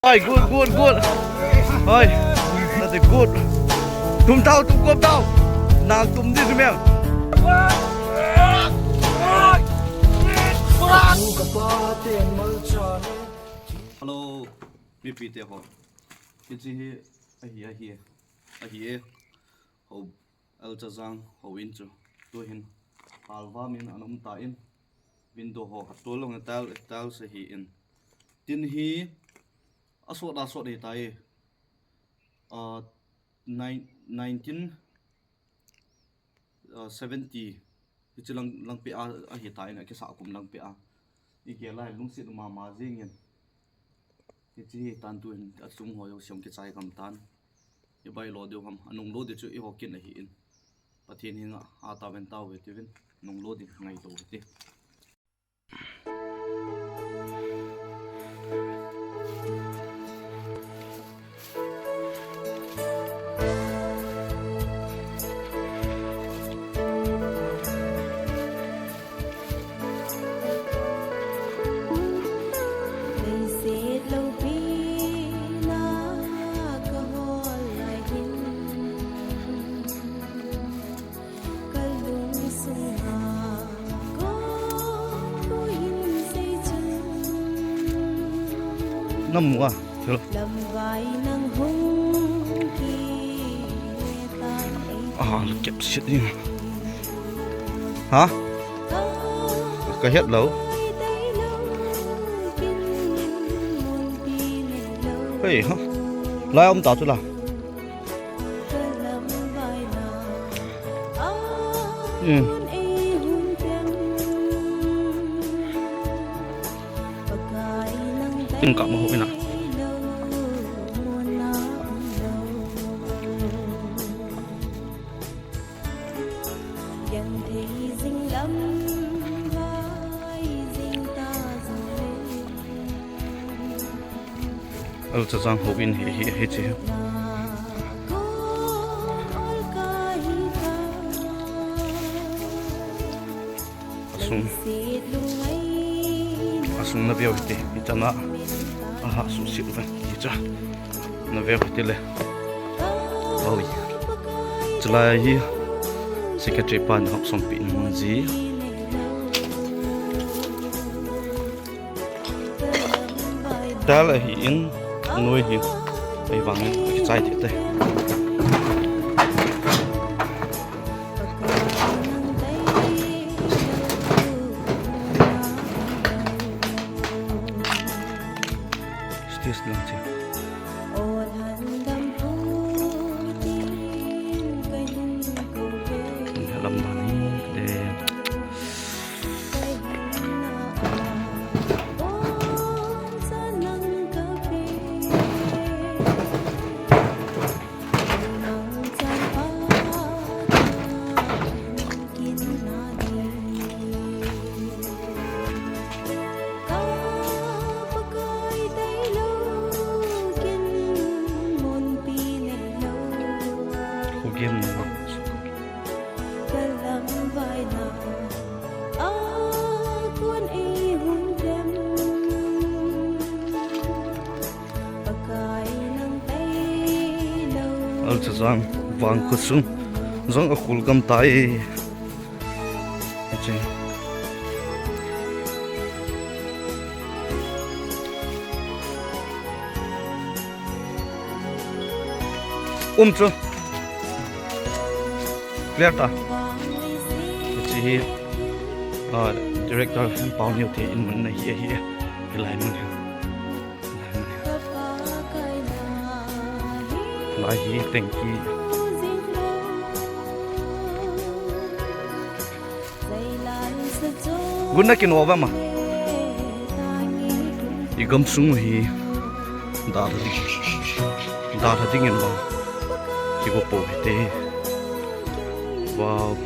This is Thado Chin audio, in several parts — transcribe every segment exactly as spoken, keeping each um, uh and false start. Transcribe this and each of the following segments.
Oi, good, good, good. Oi, nati good. Tum tau, tum kop tau. Nang tum di tum yang. Hello, mipite ho. Hiche hi, ahi, ahi, ahi e. Ho, L. Chazang houin chu. Tuhin, halvam in ana um tan. Window ho, tolhang a tile, tiles ahin. Tin hi, asot, asot ahitai. Ah, nine, nineteen, ah, seventy. Hiche lang, langpeh a, ahitan, akisah kum langpeh a. Igel lai lungset mama jingin. Hiche hitan tuhin, asung ho jouse hung kichai gam tan. Ibai lo diu ham, anung lo di chu eiho kin ahin. Pathen henga, atao ven tao ve tiuvin, nung lo di ngaito ve ti. Namu a, thil. Ah, kep sit ding. Ha? Ka het lou. Hei, ha? Lai um ta chu la. Hmm. Tin ka mo ina. L. Chazang houin hi, hi, hiche. Asung. Asung na veu hite. Hichana. Aha, susit uve. Hicha. Na veu hite le. Oi. Chulai hi. Secretary pan hop song pi mun ji. Tile ahin, noi hi, ahivangin, akichai thei tai. Stage lang che. Lam dan hi, te. Game na. L. Chazang, vang khosung, jong akhul gam tai. Um chu. Clear ta. Hiche hi, ah, director Pauneo te in mun ahi, ahi, hilai mun. Lai hi tengki. Gun na kino va ma. I gamsung hi dalha ding. Dalha ding in ba. Kigo po hite. Wow,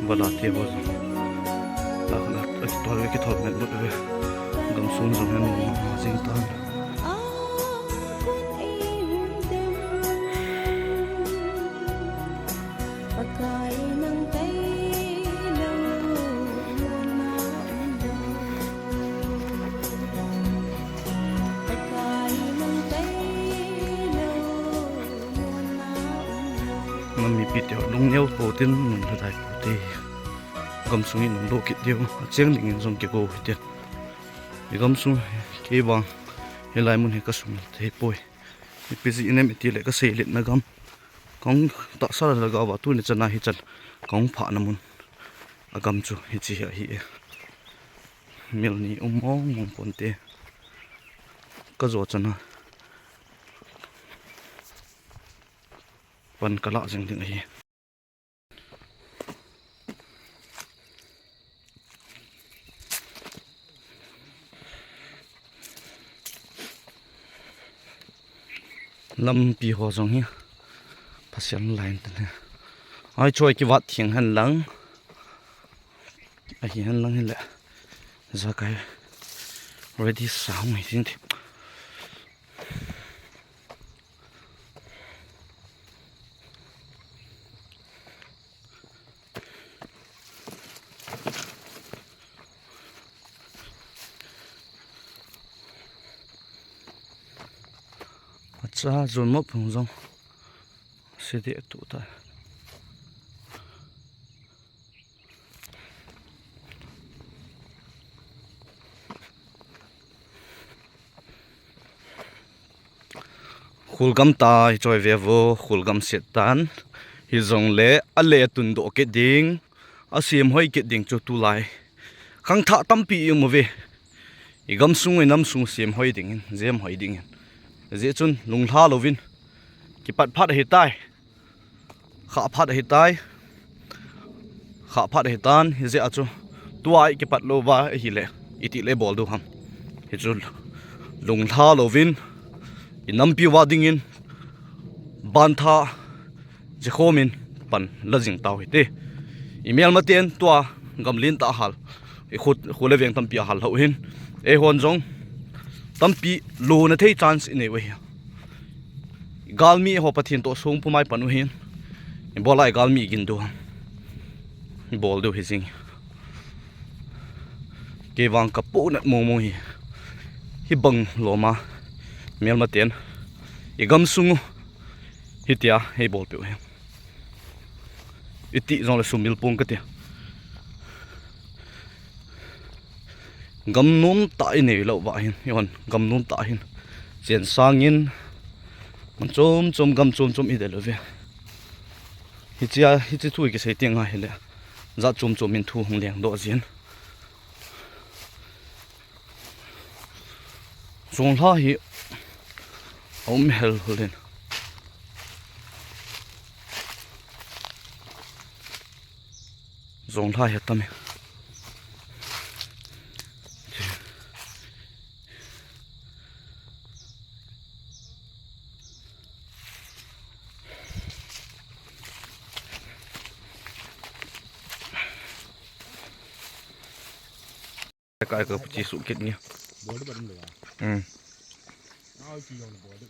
vala te ho. La na, akithol, akithol met lut ve. Gamsung jong hin jing tan. Mipi te lungneo pou tin, nunglhadai pou te. Gamsung in nungdoh kit diu, acheng dingin jong kigo u hite. I gamsung kei vang hilai mun hi kasung thei poi. Ipi jeh inem itile kasei letna gam, kahung tahsa lhagao va tuni chana hichan kahung phahna mun agam chu hiche hi ahi e. Mel ni um mong mong ponte. Kajo chana pan kalah jing ding ahi. Lampi ho jong hi Pathen line tan hi. Ai, choi kivat theng hen lang. Ahi hen lang hile. Jakai ready sa hung hi tin ti. Acha, jun mo phung jong. Sidi tu ta. Khulgam ta hi choi ve vo, khulgam set tan. Hijongle ale tundoh kit ding, asem hoi kit ding chu tulai khangthah tampi i um uve. I gamsung, i namsung sem hoi dingin, jem hoi dingin. Hijeh chun lunglha louvin kipat phat ahitai. Khah phat ahitai. Khah phat ahitan, hijeh a chu tua i kipat lou va ahile, iti le bol diu ham. Hichu lunglha louvin, i nampi uva dingin, bantha jikhomin pan la jing tau hite. I melmaten tua gamlen tah a hal, i khu, khu le veng tampi a hal lhou hin, eihon jong tampi lona thei chance i nei u ahi. Galmi ho Pathen toh song pumai pan u hin. Ibola i galmi gin diu ham. Ibol diu hi jing. Kei vang ka pohnat mong mong hi. Hibang loma melmaten i gamsung u hitia hei bolpeh u hi. Iti jongle sumil pong kati. Gamnom tah i nei lou va hin, eihon gamnom tah hin. Chensangin, mun chom chom, gam chom chom i del uve. Hichea, hiche thu i kisei teng ahile, jat chom chom in thu hung lengdoh jin. Jonglha hi aum hel hel in. Jonglha hi atam e. Kai ka puchi su kit ni. Bol de ba dum le ba. Hmm. Au chi yong bol de.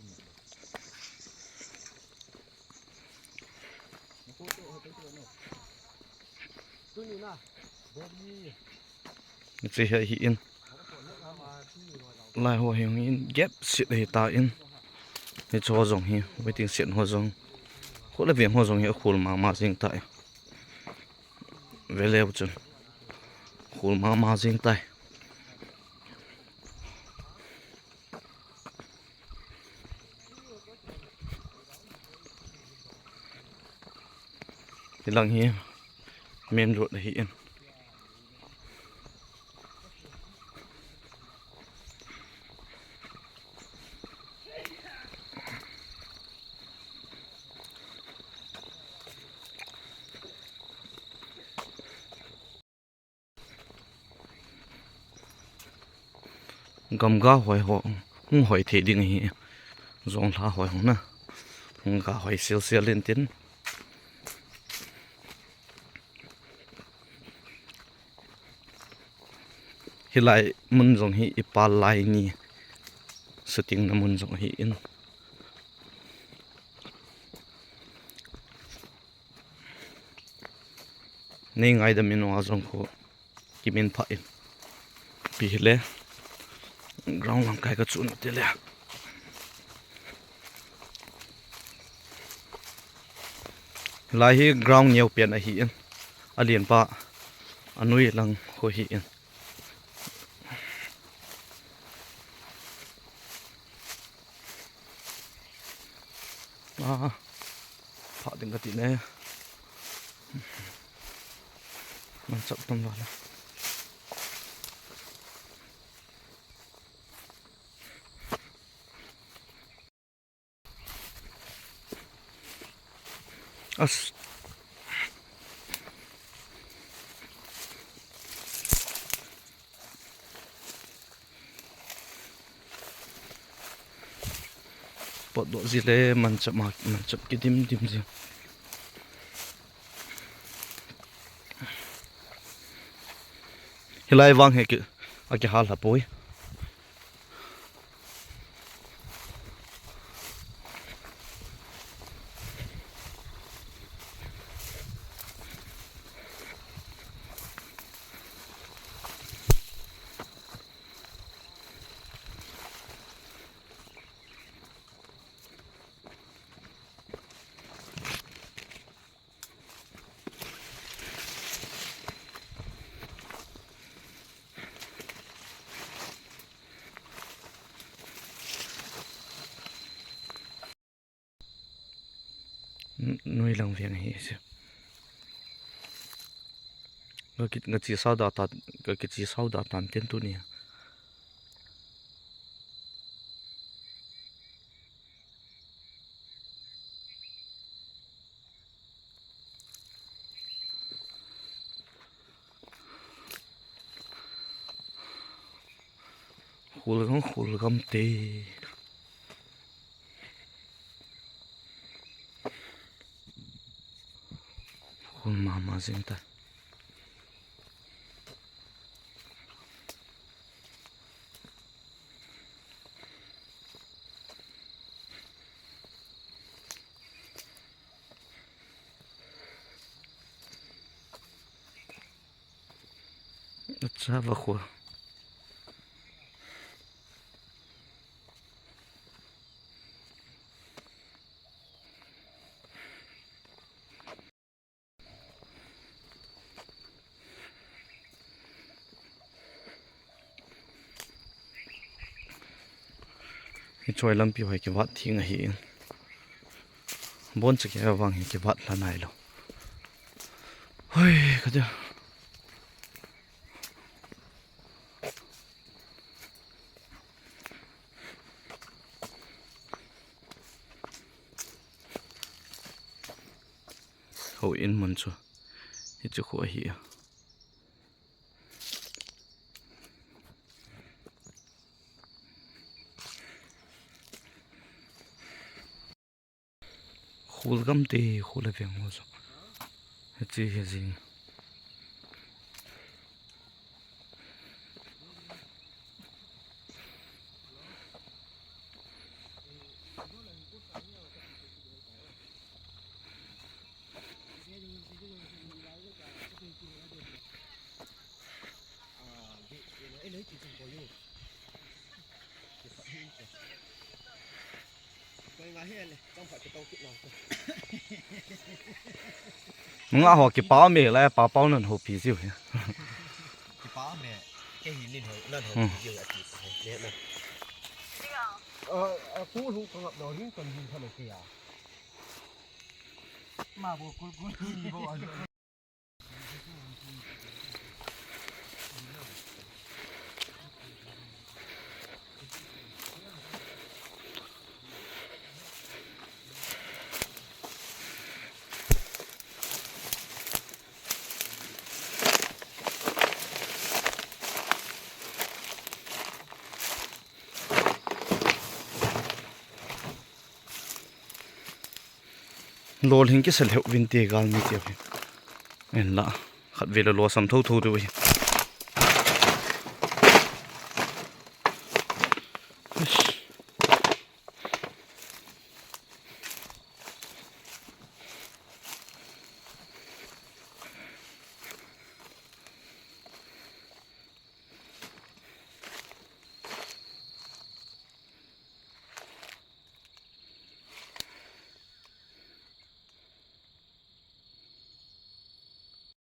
Ni chi hi, hi in. Lai ho hi in gap sit hi ta in. Hicho jong hi waiting shed ho jong. Khu le veng ho jong hi akhul mama jing ta e. Ve leu chun. Khul mama jing tai. Hilang hi main road ahi in. Gamga hoi ho, hung hoi thei ding ahi. Jonglha hoi hung na. Hung ga hoi sel sel in tin. Hilai mun jong hi i pal lai ni. Shooting na mun jong hi in. Nei ngaidam in, a jong khu kimin pha in. Pi hile. Ground lang kai ka chun ti le. Lai hi ground neo pen ahi in. Alen pa. Anoi lang ho hi in. Ah, pha ding kati ne. Manchah tam vala. As. Potdoh ji le manchah ma, manchah kidim dim ji. Hilai vang hi ki, akihal ha poi. N-, noi lang veng hi se. Ka ki, ka chi sao da ta, ka ki chi sao da tan ten tu ni. Khul gam, khul gam te. Khul mama jing ta. Acha, va khul. Hiche lampi hoi kivat thing ahi. Bon cha kivang hi kivat la nai lo. Hoi, ka dia. Houin mun chu hichu khu ahi a. Khul gam te, khul a veng ho chu. Hiche hi jing. Nga ho kipa me la pa pau nan ho pi jiu hi. Kipa me ke hi lin ho nan ho pi jiu ati pa ne na. A, a, ku hu ka ngap do ring kan ring kan ke ya. Ma bo kul kul ni bo a. Lolhing kisa lheh uvin te galmi te hi. En la, khat ve la losam tho tho diu hi.